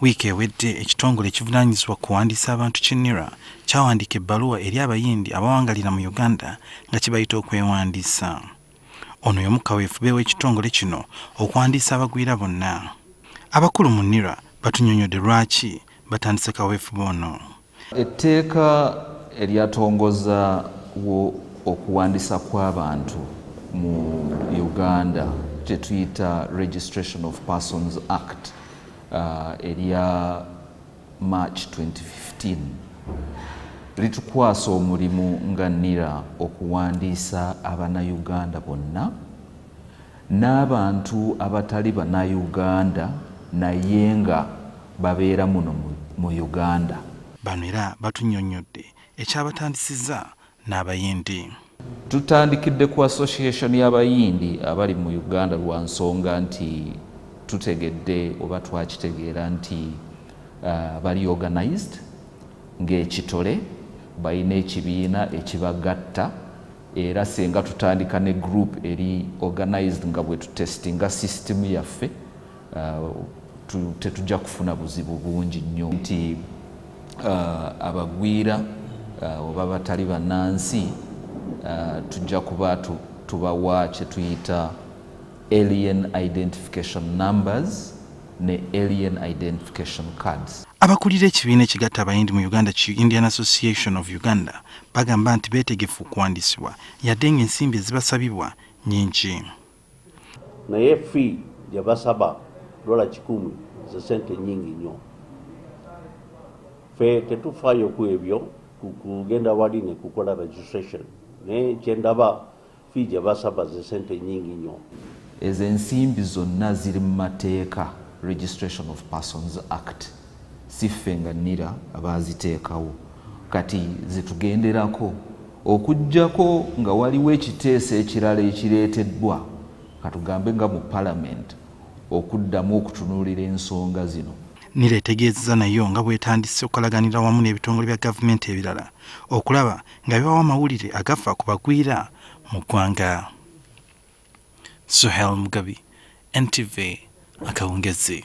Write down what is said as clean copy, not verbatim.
Wiiki ewedde ekitongole ekivunaanyizibwa kuwandiisa abantu ki NIRA kyawandiika ebbaluwa eri Abayindi abawangalira mu Uganda nga kibayita okwewandiisa. Ono y'omu kaweefube w'ekitongole kino okuwandiisa abagwira bonna. Abakulu mu NIRA batunyonnyodde lwaki batandise kaweefube ono. Etteeka eryatongoza okuwandiisa kw'abantu mu Uganda kye tuyita Registration of Persons Act erya March 2015 litukwasa omulimu nga NIRA okuwandiisa Abannayuganda bonna n'abantu abatali Bannayuganda naye nga babeera muno mu Uganda. Bano era batunnyonnyodde ekyabatandisizza n'Abayindi. Tutandikidde ku association y'Abayindi abali mu Uganda lwa nsonga nti tutegedde oba twakitegeera nti bali organized ng'ekitole, balina ekibiina ekibagatta, era singa tutandika ne group eri organized nga bwe tutestinga system yaffe, tetujja kufuna buzibu bungi nnyo nti abagwira oba batali bannansi tujja kuba tubawa kye tuyita alien identification numbers ne alien identification cards. Abakulira ekibiina ekigatta Abayindi mu Uganda ki Indian Association of Uganda bagamba nti beetegefu okuwandiisibwa yadde ng'ensimbi ezibasabibwa nnyingi. Naye fee gye basaba $100 ze sente nnyingi nnyo. Ffe tetufaayo ku ebyo kugenda wali ne kukola registration, naye kyendaba fee gye basaba ze sente nnyingi nnyo. Ezo ensimbi zonna ziri mu mateeka Registration of Persons Act, si ffe nga NIRA abaaziteekawo, kati zitugenderako okuggyako nga waliwo ekiteeso ekirala ekireeteddwa katugambe nga mu Parliament okuddamu okutunuulira ensonga zino. NIRA etegeezezza nayo nga bw'etandise okukolaganira wamu n'ebitongole bya gavumenti ebirala okulaba nga bibawa amawulire agafa ku bagwira mu ggwanga. Suhail Mugabi, NTV, akawungezi.